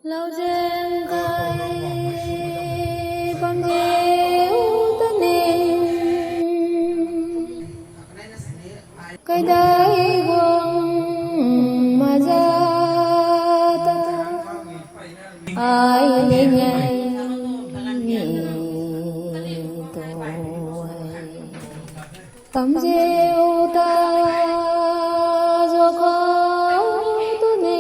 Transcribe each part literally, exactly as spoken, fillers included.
Lauzeng kai bam zeu ta ni, kaidai guang maza ta, ai ni ngai ni tu ai. Tam zeu ta zo khou tu ni.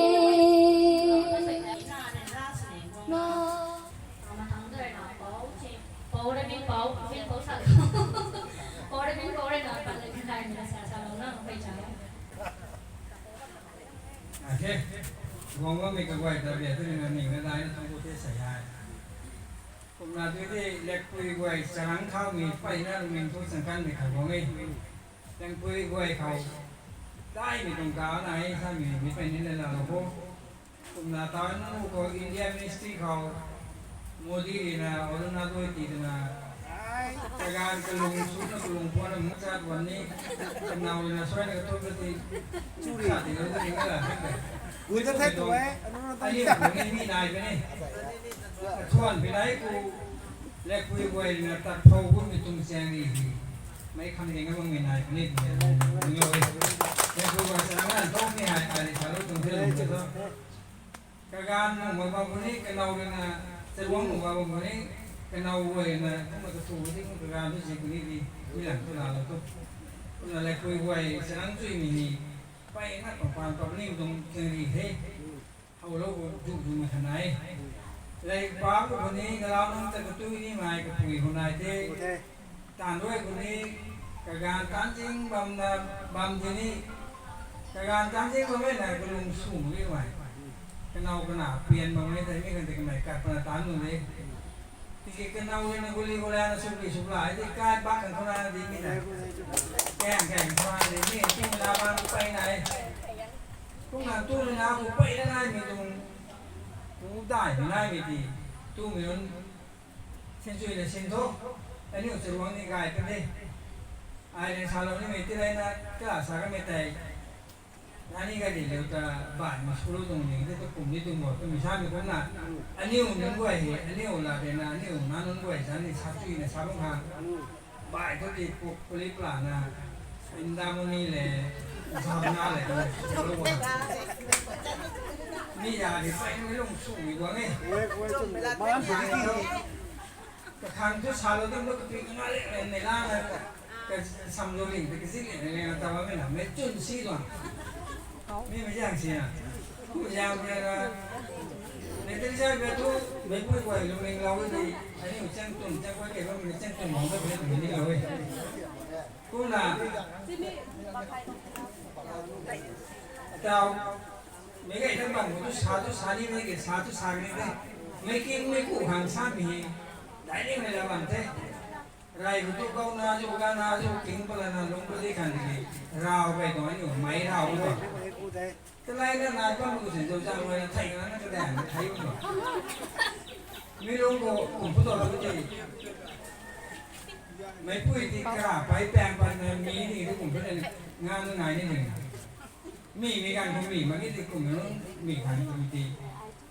Okay. Guang bammei kaguay ta bia tu ni na ning na dai na thang ku the sa ai. Kumna tu di Lekpui guay charang thaumei peyna lungning thu chang kanmei khou guang e. Lekpui guay khou daimei tuang ta na e samei mi pey ni le la lo kho. Kumna ta nu khou India Ministry khou Modi rina Arunachal ti twna kaganv kalung suna kalung puana mungchat wan ni, kanau rina suaina kathum kati chu sa ti lo ni la. Gui ta the tu e, anu na ta ani ni mi nai bini. Thuan binai ku Lekpui guay rina tat thou gu mi tuang chang ri hi. Mei khang ding a bam mi nai bini. Lekpui guay sa na tong ni hai ai sa lo tuang the lo. Kaganv nung bam bam ni, kanau rina chaguang nung bam bam ni, kanau guay na kumna kathu di kumna kaganv tu si kuni di, mi lang tu la lo tu. Kumna Lekpui guay charang chuimei ni, peyna pang pan pam ni tuang chang ri the. Hou lo du du ma thanai. Lei pa ku ni, galau nung ta katui ni mai kapui hu nai the. Tan rui ku ni, kaganv tan zing bam na, bam di ni, kaganv tan zing bam e na kalung sw mak e mai. Kanau kana pian bam e tei mi kan tei kamei kat pana tan nu de. Tiki kanau rui na guli gula na sukli sukla e di kai bak kan khou na di mi na. Kaeng kaeng khou na di mi, tingna bam pey na e. Kumna tu rui na ku pey na nai mi tuang, ku dai mi nai mi di. Tu mi run Sinchui na sin thu, aniu charuang ni gay kan de. Ai rui salou nimei ti rui na, kala sa kamei tei. Nani gay di leu ta, bai ma sulu tuang ning, tei tu kum ni tuang bo, twmei samei kumna. Aniu nunc guay hei, aniu la de na, aniu na nunc guay sa ni sa chui na sa bam khang. Bai thu ti pu-, puli pla na, Indamuni le, Zamna le, tu, tu, tu. Mi ya di pai ni lung sumei guang e. Kakhang tu salou dam lo, kapui nga le, ne la na, ka samlou ling, ka zik le, ne na, ta bam e na, mei chun si tuang. Mi mei zang si na. Ku zang pu na, mei tei zang pu tu, mei pui guay lungning lou di, aniu chang tun, chang guay kei bam, mei chang tun mong ta pu ni lou e. Kumna, tau, mei gay tan bam tu sa tu sa ni, mei gay sa tu sa ni de. Mei king mei ku khang samei, dai ni mei la bam the. Rai khou tu kau na zu, ga na zu, king pala na lung pala di khan di, rau kai tuang aniu, mei rau kai tuang. Talai na nai bam ku sin zau zang rui na thei na na kadan na thei bam tuang. Mi lung khou kum phu tuang tu ti. Meipui ti kara pai pang pan na mi ni tu kum phu na nga na nai ni ding. Mi mi kan khou mi mak ni ti kum mi lung mi kan khou ti.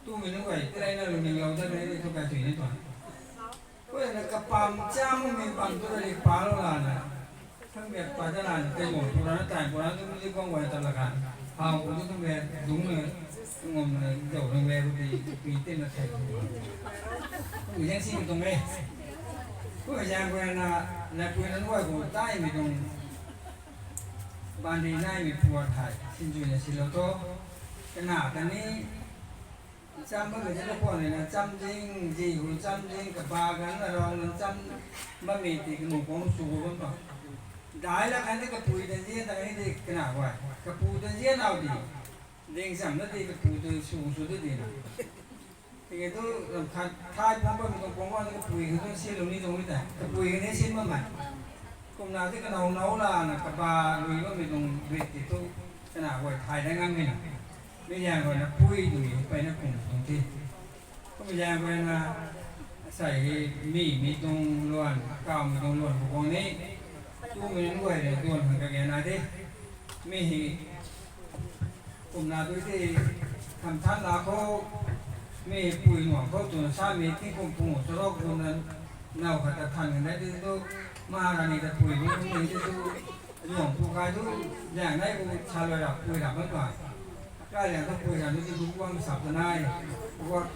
Tu mi nunc guay, talai na lungning lou dat ni thu kai tui ni tuang. Kumna kapam cham mi bam tu rui palou lana. Thang biak pa ta lana, tei guang tu rana, tai pu rana, tu mi guang guay ta la kan. Hau pu tu thang biak dung na, ngom na, zau thang biak pu ti, pi tin na thei. Pu yang si mi tuang e. Pu yang guay na, na pu na guay pu tai mi tuang. Bandi nai mi puat thai, sinzui na silou tu. Kana ta ni, cham bammei zin na puan na cham ding, zi hu cham ding, kaba gan na rong na cham bammei ti kanu kong su hu bam tuang. Dai la kan di kapui ta zian ta kan di kana guay. Kapu ta zian au di. Ding cham na di kapu ta su su di di na. Tiki tu, ram khat, thai pum bammei tuang pum wan kapui kha tu sin lou ni tuang mi ta. Kapui kha ni sin bammei. Kumna ti kanau nau lana kaba lui bammei tuang rit ti tu, kana guay thai dai ngam mi na. Mi yang guay na pui tu mi, pey na kum tuang ti. Kum yang guay na, sai hi mi, mi tuang luan, kau mi tuang luan pu kong ni. Tu mi nunc guay na duan khang kage na ti. Mi hi, kumna tu ti, tham than la khou, Mi pui nuang khou twna sa mi tingkum pung charuk kum na nau khat ta than kan dai ti tu, Maharani ta pui bu ni ti tu, nuang pu kai tu, liang nai bu sa lou ra pui ra bam tuang. Kai liang ta pui ra ni ti tu guang sap ta nai, guang,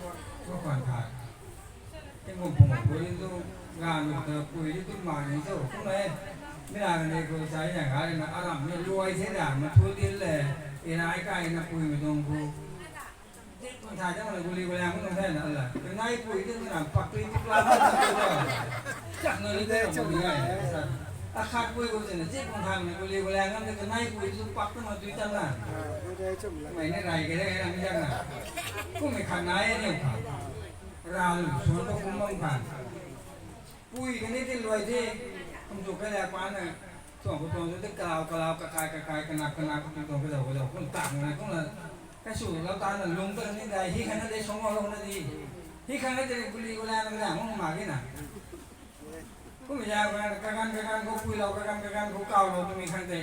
guang kwan khat. Tingkum pung pui ti tu, ga lu ta pui ti tu ma ni tu, kum e, mi na ni ko sa ya ga na aram ni luai se da, ma thu ti le, e na ai kai na pui mi dong bu. Zip kung tha zang na guli gulang kung the na la. Kanei pui tu na pak pui tu kla na tu tu. Chak na ni de mo ni ai. Akhat pui ko zin zip kung tha na guli gulang na kanei pui tu pak tu ma tu chang na. Mai ni rai ke de na mi chang na. Kum mi khat nai ni kha. Ra lu suan ko kum bam khan. Pui kani tin luai the, kum tu kai la pa na, tuang ko tuang tu kalau kalau kakai kakai kanak kanak kum tuang kazau kazau kum tak na kum na, kai su lau ta na lung ta ni dai hi khan na de song lou na di, hi khan na de guli gula na na mung ma ki na, kum ya na kagan kagan ko pui lou kagan kagan ko kau lou tu mi khan de,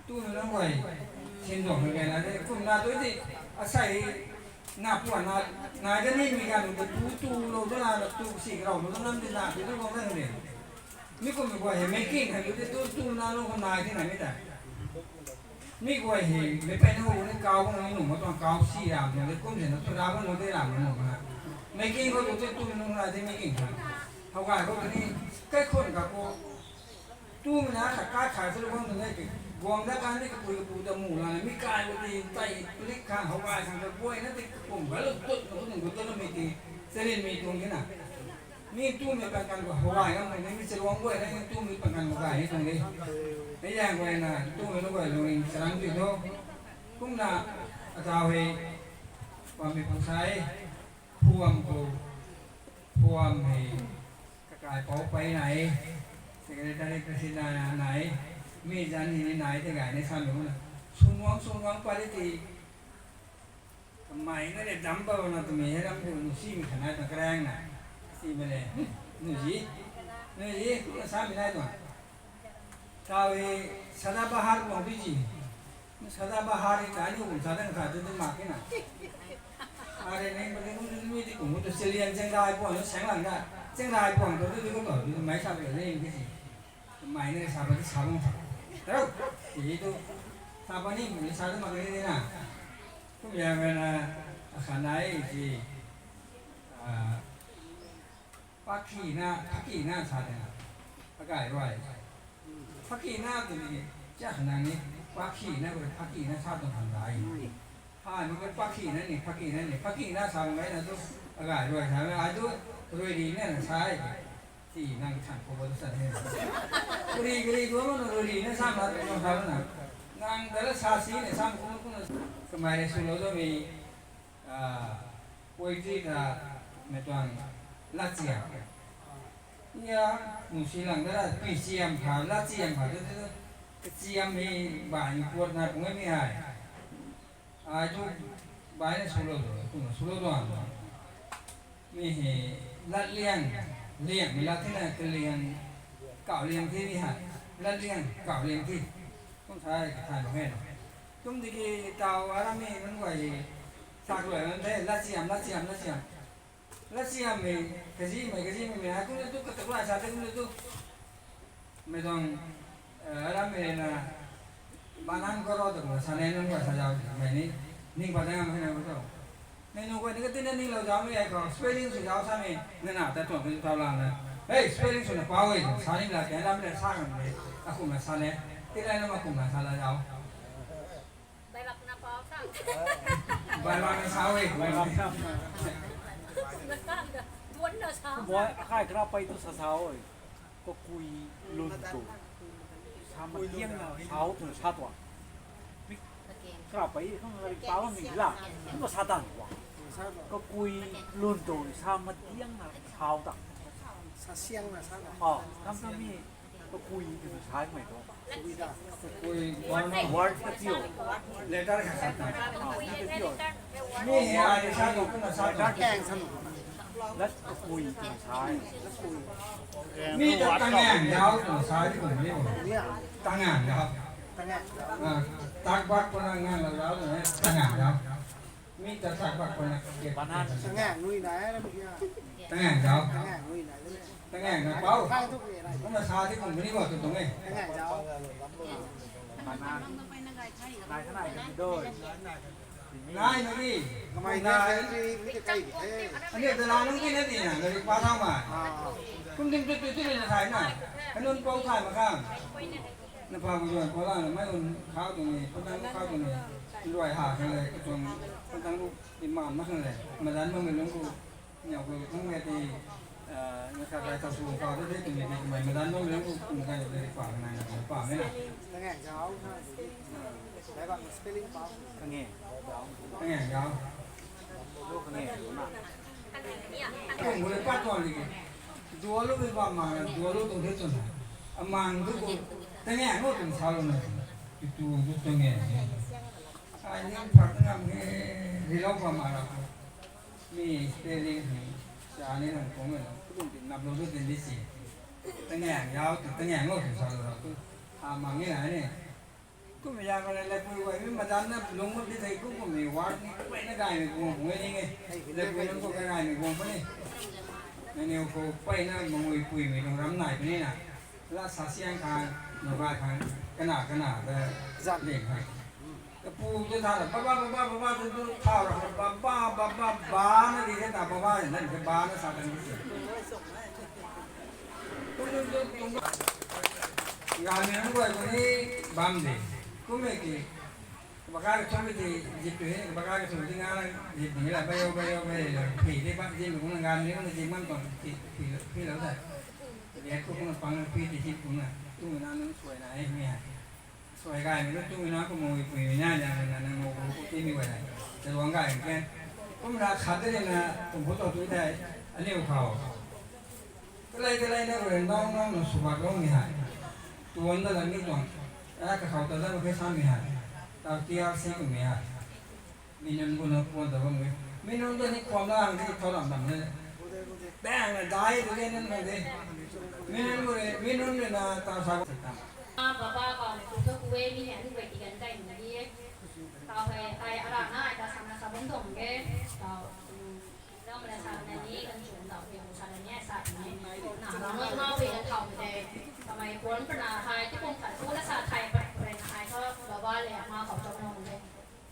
tu na lung guay, sin dong na de kum na tu di, asai Na puan na, nai ta ni mi ganv tu tu tu lou tu na, tu si rau lou tu nam di na, tu tu bang na ni. Mi kum mi guay hei making hei tu tu tu na lou ko nai ti na mi ta. Mi guay hei mi pen hou ni kau bang ni nung ma tuang kau si ram ni kum si na tu ra bang lou de ram ni nung na. Making ko tu tu tu nung na ti making ha. Hau gay ko tu ni kai khun ka ko. Tumei na khat kai khat sw lu bam nunc e ki, guang dat kan di kapui kapu ta mu lana mi kai bu ti tai plik khang hawai khang ta buai na ti kapum ga lu tut na kum gu tut na mi ti, charin mi tuang ki na. Mi tumei pan kan khou hawai ngam nunc e, mi charuang buai na mi tumei pan kan khou gay ni tuang di. Hei yang guay na tumei lu guay lu ning charang ti tho. Kumna, atau hei, pamei pu sa e, phuam khou, phuam hei, kakai pou pei nai, secretary president nai, mi zan ni nai te gay ni sa mi na. Sungwang sungwang pari ti, kamei na le dam bau na twmei hei ram bu nu si mi khanai ta karang na. Si mi le, nu ji, nu ji, ku na sa mi nai tuang. Tau hei Sadabahar kuang tui ji. Sadabahar hei kai ni kum sa dang sa tu tu mak ki na. Are neng pati kum tu tu mi ti kum tu Silian Chengrai puang tu Senglang da. Chengrai puang tu tu tu ko tu tu mai sa pati neng ki si. Mai neng sa pati sa bang sa. Tau, si tu. Sa pati ni sa tu mak ni na. Kum ya mena, a, khanai si. A, Pakina, pakina sa de na. Pakai rui. Pakina tu ni, cha na ni, pakina ko pakina sa tu han dai. Ha, ni ko pakina ni, pakina ni, pakina sa ngai na tu, pakai rui sa na, ai tu, rui ri na na sa ai. Si nang chan ko bo tu sa de. Rui, rui tu mo rui ri na sa ma tu sa na. Nang dala sa si na sa ko ko na. Kamei le su lou do mi. A, poetry ta mei tuang latchiam. Ya, nu si lang da la, pui chiam kha, latchiam kha, tu, tu, tu, kachiam hei, bai ni puat na, kung mi hai. Ai tu, bai na solo do, kung solo do an. Mi hei, lat liang, liang, mi lat thina, ka liang, kau liang thi mi hai. Lat liang, kau liang thi. Kung sai, ka thai ma hei. Kum tiki tau aram mi nunc guay, sa guay nunc the, latchiam, latchiam, latchiam. Latchiam mei, kazi mei, kazi mei mei, a kum tu, katak lai sa the kum tu. Mei tuang, eh, aram mei na, banan koro tu kum sa ne nunc guay sa zau, mei ni, ning pa dang mei na ko tu. Mei nunc guay ni ka tina ning lou zau mei ai ko, spelling sw zau sa mei, na na ta tuang kum tau lang na. Hey, spelling sw na pau e, sa ning la, kena mei sa kan mei, a kum na sa ne, tina na ma kum na sa la zau. Bai bak na pau sa. Bai bak na sa e. Bai bak na. Kum na sa. Kum boi, akai kra pai tu sa sa e. Kakui lun tu. Sa matiang na sa o tu sa tuang. Kra pai khang ri pau mi la. Kum sa tan tuang. Kakui lun tu sa matiang na sa o ta. Sa siang na sa na. Oh, kam kam mi. Kakui twna sa mei tu. Kakui word na. Word ka tiu. Letter ka sa ta. Ah, ni ka tiu. Mi hei ai sa tu kumna sa tu. Letter kang sa nu. Lat kakui twna sa. Mi ta tangang dau twna sa di kum ni bo. Tangang dau. Ah, tak bak ko na ngang la dau twna tangang dau. Mi ta sak bak khou na ke. Tangeng nui nai na mi ya. Tangeng zau. Tangeng nui nai. Tangeng na pau. Kai tu ke nai. Kumna sa di kum ni ko tu tung e. Tangeng zau. Nai na ni. Kamei nai ni mi ke kai di the. Ani ta la nung ki na di na, na ri pa thau ma. Kum dim tu tu tu na thai na. Kanun pau thai ma khang. Na pa bu yuan pau la na mai un khau tu ni, patang khau tu ni. Luai ha khang le, katuang patang lu iman ma khang le. Madan ma mai lung ku. Niau khou thang nge ti, na khat rai tau sw pau te the twmei ti kamei madan bam leng khou kum kai de pa nai na pa me na. Tangeng zau. Dai bam spelling pau. Tangeng. Tangeng zau. Lu kangeng na. Kum hu le pat tuang di ke. Dualu bi bam ma na, dualu tuang the tuang na. Amang tu ku, tangeng lo tuang sa lo na. Tu tu tu tangeng. Ai ni phat ngam he, ri lo pa ma ra ko. Mi spelling hei, sa ni nang kung e, tu kum ti nap lo tu tin di si. Tangeng yau tu, tangeng lo tu sa lo tu. A mang ni na ni. Kum ya ko le pui wai mi madan na lung mut di thei kum kum mi word ni pui na gai mi guang pui ni nge. Le pui nang ko gai mi guang pui ni. Na ni ko pui na mangui pui mi lung ram nai pui ni na. La sa siang khang, nu gai khang, kana kana ta zat ding khang. Kapu tu tha la, baba, baba, baba, tu, tu, tha la, baba, baba, ba, na di the ta, baba, na di the, ba, na sa, na di the. Tu, tu, tu, tu, ga ni nang guay kuni bam de. Kum e ki, baka ka thum di, zip tu he, baka ka thum di nga na, zip ni la, bayo, bayo, bayo, la, phi de, ba, zip ni kung na ga ni, kung na zip man tong, phi, phi, phi lo da. Liat khou kung na pang, phi di, zip kung na, tu na nang suai na, e, mi ha. Suai gay mi lu tu na kum mui pui mi na, na, na, na, na, mui pui ti mi guay na. Taluang gay mi ken. Kum na khat de na, kum phu tau tu dai, aniu khou. Kalai, kalai na rui nau, nau, na subat lou mi hai. Tuan da la ni tuang. A, kakhou ta da ma khe san mi hai. Tau T R C kum mi hai. Mi nunc gu na kuan ta bam e. Mi nunc gu ni kuan na ang di thau lam bam e. Bang na dai tu de nunc khang de. Mi nunc gu ni, mi nunc gu na ta sa gu ta. Baba kau le pu thu ku e mi hei anu bai ti gan kai mi di e. Tau hei, ai ara na ai ta sa na sa bam tuang e. Tau, um, Ram na sa na ni kan chun tau hei bu sa na ni ai sa ni. Na, na, na, na, hei kan thau de. Kamei kuan pa na hai, ti kum khat pu na sa thai pa, pa na hai thu, baba le, ma kau chau na de.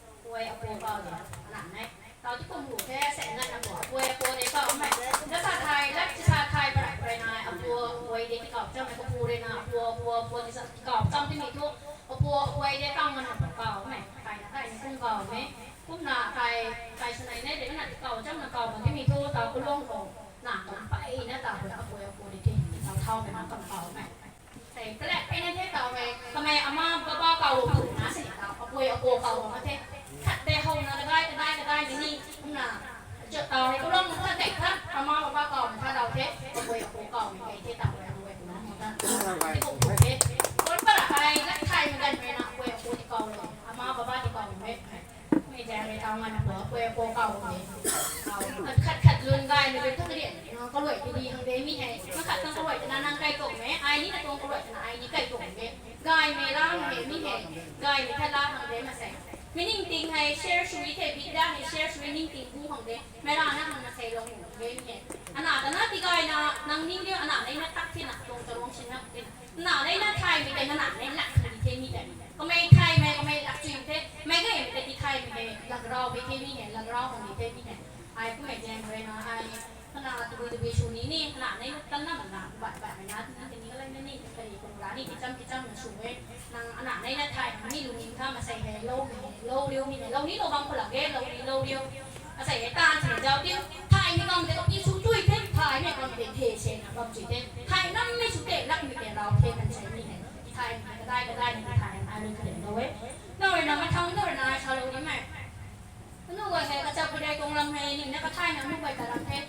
Apuai apu kau de, ana nai. Tau ti kum hu the, se ngan apu, apuai apu de kau mei. Na sa thai, lat ti sa thai, parak parak nai, apu, apuai de ti kau cham, apu re na, apu, apu, apu ti sa, ti kau cham ti mi thu, apu, apuai de kau ngan apu kau mei. Thai na thai ni kum kau mei. Kumna thai, thai sanai nai de na ti kau cham na kau ma ti mi thu, tau kulung kau, na kau pai na tau apuai apu de ti, tau thau mei na kau kau mei. Sei, kalek pei na the tau hei, kamei ama baba kau lu tu na sei tau, apuai apu kau ma the. Khat de how na kadai, kadai, kadai ni ni, na, jo tau hei, kalung na khat de khat, ama baba kau ma khat dau the, apuai apu kau mi kei the tau hei, apuai apu na mo ta. Ti ko ko the. Kon para hei, lak thai mi gan mi na, apuai apu ti kau lo, ama baba ti kau mi. Mei jang rui tau ngan apu, apuai apu kau de. Kau, khat khat lun gay mei rui thang rian, kaluai ti di hang de mi hei. Ma khat tang kaluai tana nang kai tuang mei, ai ni na tuang kaluai tana ai ni kai tuang mei. Gay mei la hang de mi hei, gay mei khat la hang de ma sei. Mi ning ting hei share shui the, bit da hei share shui ning ting bu hang de. Mei ra na hang ma sei lou hang de mi hei. Ana tana ti gay na, nang ning de ana nei na tak thi na, tuang ta rong sin na ti na. Na nei na thay mei tei, na na nei lak thay the mi tei. Kamei thay mei, kamei lak chui the. Mei gay mei tei ti thay mei hei, lak rau mei the mi hei, lak rau hang mei the mi hei. Ai kumei jeng rui na ai, kana tabui tabui sw ni ni, na nei na tan na mana, bat bat mei na, ni tei ni kalai na ni, kari kum ra ni, kicham kicham na sw e. Nang ana nei na thay, ni lu ni tha ma sei hei, lou mei hei, lou riu mi hei, lou ni lou bam khou lak e, lou ni lou riu. Asei hei tan si zau tin, thay mei kam tei, ti sw chui the, thay mei kam tei, the se na bam chui the. Thay nam mei sw tei, lak mei tei, rau the kan sei ni hei. Ti thay mei, kadai kadai ni ti thay, ai ni karen lou e. Nau rui na mathang, nau rui na ai sa lou ni mei. Anu guay hei kachap kadai tuang lam hei, ning na kathai na anu guay ta lam the.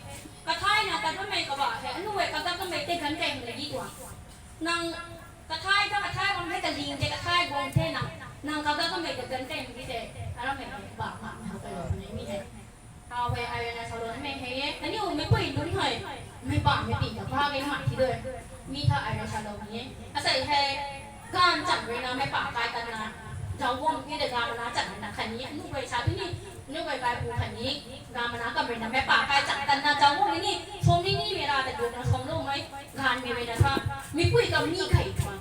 Kathai na tat bammei kaba hei, anu guay kagak kamei tei kan kai hei di tuang. Nang kathai ta kathai bam hei kaling tei kathai guang the nang. Nang kagak kamei ta kan kai hei di tei, aram hei ba ma ma kai lou ni mi hei. Tau hei ai na salou mei hei e, aniu mei pui nunc hei, mei bam mei pi ta ba ge mak ti doi. Mi tha ai na salou ni e. Asei hei, ganv chang rui na mei pa kai tan na, zauc guang ti de ganv na chang na khan ni, anu guay sa tu ni, Anu guay kai pu khatni, ga mana kam rui na mei pa kai chang tan na zauc mei ni, som ni ni mei ra ta duk na som lou mei, ganv mei mei na tha, mipui kam ni kei tha.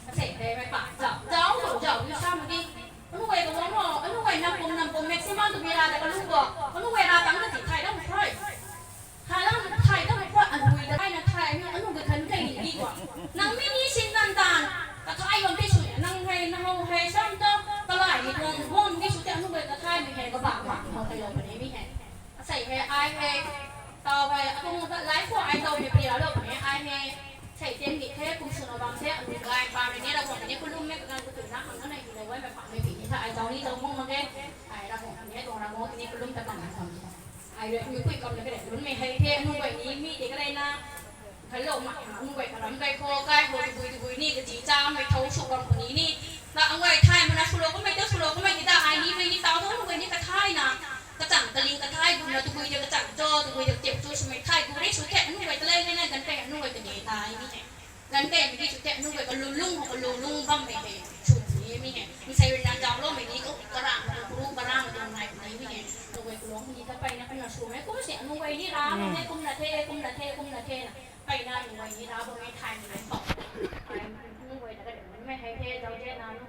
Asei hei mei pa zauc, zauc, zauc, zauc, ni sa mei di. Anu guay ka wang o, anu guay nam pum nam pum maximum tu mei ra ta kalu bo, anu guay ra tang ka ti thay dam khrui. Thay dam, thay dam khrui, anui ta thay na thay ni, anu guay khan kei ni di tuang. Nang mi ni sin tan tan, kathay bam ti sw, nang hei, na how hei, sam ta, kalai ni tuang, bam ti sw te anu guay kathay mei hei, kabah bak, how hei lou puni mi hei. Asei hei, ai hei, tau hei, atung ta life khou ai tau hei pia lou puni, ai hei, sei tian ni the, kum swna bam the, anu guay, pa rui ni Ravguangc ni kalum mei kaganv katuna khang na nei ti lou e, mei pa mei pi ni tha, ai zauc ni zauc mung mak ge, ai Ravguangc ni tuang Ravguangc ni kalum ta kan na khang. Ai rui mipui kam na kare lunmei hei the, anu guay ni mi tei kare na, khalou ma, anu guay karam kai khou, kai khou tabui tabui ni, kazi chamei thou sw bam puni ni, na anu guay thay mana swlou kamei ta, swlou kamei ti ta, ai ni mei ni tau thu, anu guay ni kathay na, kachang kaling kathay gumna, tabui ta kachang cho, tabui ta tip cho, swmei thay gu ri sw the, anu guay ta lei lei na, ganv kei anu guay ta ni tai ni hei. Ganv kei mei di sw the, anu guay kalulung, kalulung bammei hei, sw ni mi hei. Nsei rui na zaucloumei ni, karam, karu, karam, tuang nai puni mi hei. Anu guay kalung ni ta peyna, kana swmei, kum si, anu guay ni ra, kum na the, kum na the, kum na the na. Peyna, anu guay ni ra, bammei thay ni, pau. Ai, anu guay ta kare, mei hei the, zauc the na, anu